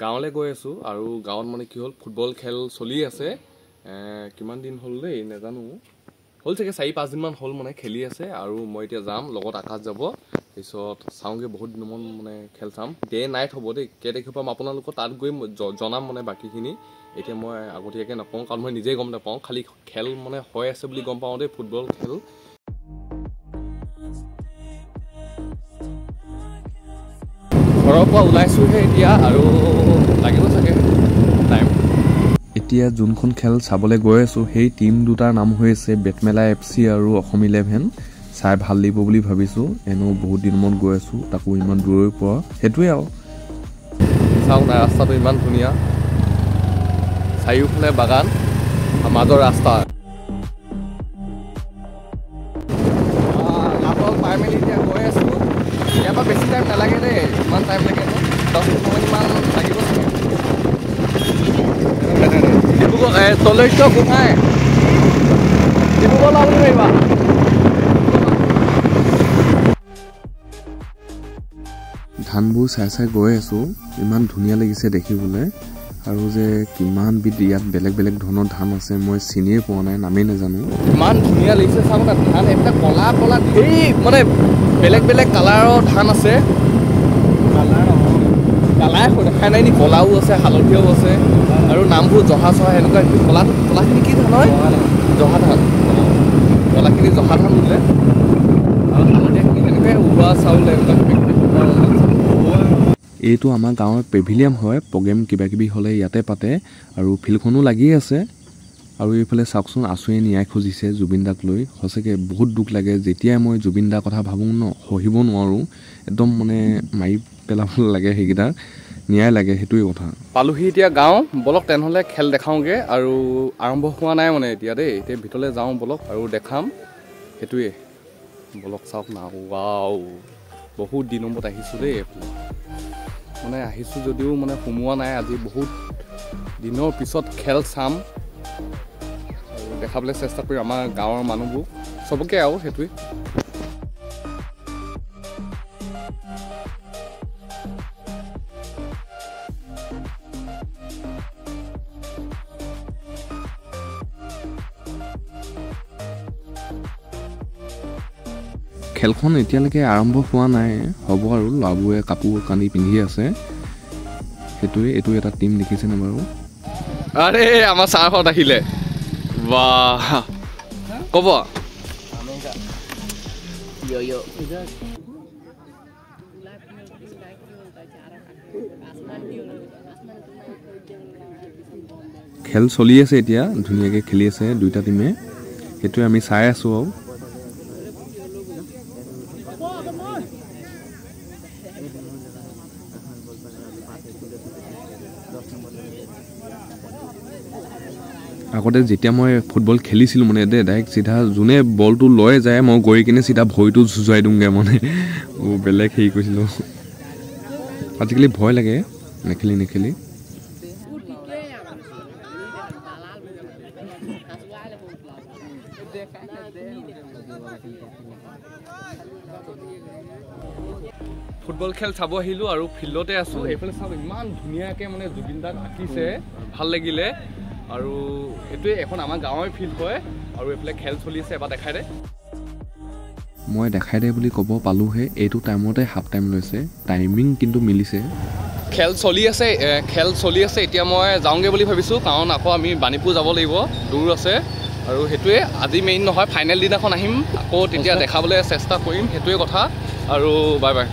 গাঁৱলৈ গৈ আছোঁ আৰু গাঁৱত মানে কি হ'ল ফুটবল খেল চলি আছে। কিমান দিন হ'ল দেই নাজানো, হ'ল চাগে 4-5 দিনমান হ'ল মানে খেলি আছে। আৰু মই এতিয়া যাম, লগত আকাশ যাব, তাৰপিছত চাওঁগৈ। বহুত দিনৰ মানে খেল চাম, ডে নাইট হ'ব দেই। কেই তাৰিখৰ পৰা আপোনালোকৰ তাত গৈ জনাম মানে বাকীখিনি। এতিয়া মই আগতীয়াকৈ নকওঁ কাৰণ মই নিজেই গম নাপাওঁ, খালি খেল মানে হৈ আছে বুলি গম পাওঁ দেই, ফুটবল খেল। ঘৰৰ পৰা ওলাইছোঁহে এতিয়া আৰু লাগিব চাগে টাইম। এতিয়া যোনখন খেল চাবলৈ গৈ আছোঁ সেই টীম দুটাৰ নাম হৈছে বেটমেলা এফ চি আৰু অসম 11। চাই ভাল লাগিব বুলি ভাবিছোঁ, এনেও বহুত দিনৰ মূৰত গৈ আছোঁ, তাকো ইমান দূৰৈৰ পৰা, সেইটোৱে আৰু। চাওক না ৰাস্তাটো ইমান ধুনীয়া, চাৰিওফালে বাগান, মাজৰ ৰাস্তা। পাই মেলি এতিয়া গৈ আছোঁ। ইয়াৰ পৰা বেছি টাইম নালাগে দেই, ইমান টাইম লাগে 10-15 মিনিটমান লাগিব চাগে। ডিব্ৰুগড় তলৈক্য গোহাঁই, ডিব্ৰুগড় লাভ পাৰিবা। ধানবোৰ চাই চাই গৈ আছোঁ, ইমান ধুনীয়া লাগিছে দেখিবলৈ। আৰু যে কিমানবিধ ইয়াত বেলেগ বেলেগ ধৰণৰ ধান আছে মই চিনিয়ে পোৱা নাই, নামেই নাজানো। ইমান ধুনীয়া লাগিছে চাব না ধান, এইবিলাক কলা কলা ধেৰ মানে বেলেগ বেলেগ কালাৰৰ ধান আছে। কালাৰ দেখাই নাই নি, কলাও আছে, হালধীয়াও আছে, আৰু নামবোৰ জহা চহা এনেকুৱা। কলা কলাখিনি কি ধান হয়? জহা ধান। কলাখিনি জহা ধান বোলে, আৰু হালধীয়াখিনি তেনেকুৱাই উলোৱা চাউল এনেকুৱা। এইটো আমাৰ গাঁৱৰ পেভিলিয়াম হয়, প্ৰগ্ৰেম কিবা কিবি হ'লে ইয়াতে পাতে আৰু ফিল্ডখনো লাগি আছে। আৰু এইফালে চাওকচোন আছুৱে ন্যায় খুজিছে জুবিন দাক লৈ। সঁচাকৈ বহুত দুখ লাগে যেতিয়াই মই জুবিন দাৰ কথা ভাবোঁ ন, সহিব নোৱাৰোঁ, একদম মানে মাৰি পেলাব লাগে সেইকেইটা, ন্যায় লাগে, সেইটোৱে কথা। পালোহি এতিয়া গাঁও, বলক তেনেহ'লে খেল দেখাওঁগৈ। আৰু আৰম্ভ হোৱা নাই মানে এতিয়া দেই, এতিয়া ভিতৰলৈ যাওঁ বলক আৰু দেখাম, সেইটোৱে। বলক চাওক না, ৱাও, বহুত দিনৰ মূৰত আহিছোঁ দেই এইফালে। মানে আহিছোঁ যদিও মানে সোমোৱা নাই, আজি বহুত দিনৰ পিছত খেল চাম আৰু দেখাবলৈ চেষ্টা কৰিম আমাৰ গাঁৱৰ মানুহবোৰ চবকে আৰু, সেইটোৱে। খেলখন এতিয়ালৈকে আৰম্ভ হোৱা নাই, হ'ব আৰু। ল'ৰাবোৰে কাপোৰ কানি পিন্ধি আছে, সেইটোৱে। এইটো এটা টীম দেখিছেনে বাৰু? আৰে আমাৰ ছাৰহঁত আহিলে, বাহ। ক'ব খেল চলি আছে এতিয়া, ধুনীয়াকৈ খেলি আছে দুইটা টীমে, সেইটোৱে আমি চাই আছোঁ আৰু। আগতে যেতিয়া মই ফুটবল খেলিছিলোঁ মানে দেই, ডাইৰেক্ট চিধা যোনে বলটো লৈ যায় মই গৈ কিনে চিধা ভৰিটো চুচুৱাই দিওঁগৈ মানে, বেলেগ হেৰি কৰিছিলোঁ। আজিকালি ভয় লাগে নেখেলি নেখেলি। ফুটবল খেল চাব আহিলোঁ আৰু ফিল্ডতে আছোঁ। এইফালে চাওক ইমান ধুনীয়াকৈ মানে জুবিন দাক আঁকিছে, ভাল লাগিলে। আৰু সেইটোৱে এখন আমাৰ গাঁৱৰ ফিল্ড হয় আৰু এইফালে খেল চলি আছে, এবাৰ দেখাই দে। মই দেখাই দে বুলি ক'ব পালোঁহে, এইটো টাইমতে হাফ টাইম লৈছে, টাইমিং কিন্তু মিলিছে। খেল চলি আছে, খেল চলি আছে। এতিয়া মই যাওঁগৈ বুলি ভাবিছোঁ, কাৰণ আকৌ আমি বাণীপুৰ যাব লাগিব, দূৰ আছে। আৰু সেইটোৱে আজি মেইন নহয়, ফাইনেল দিনাখন আহিম আকৌ, তেতিয়া দেখাবলৈ চেষ্টা কৰিম, সেইটোৱে কথা। আৰু বাই বাই।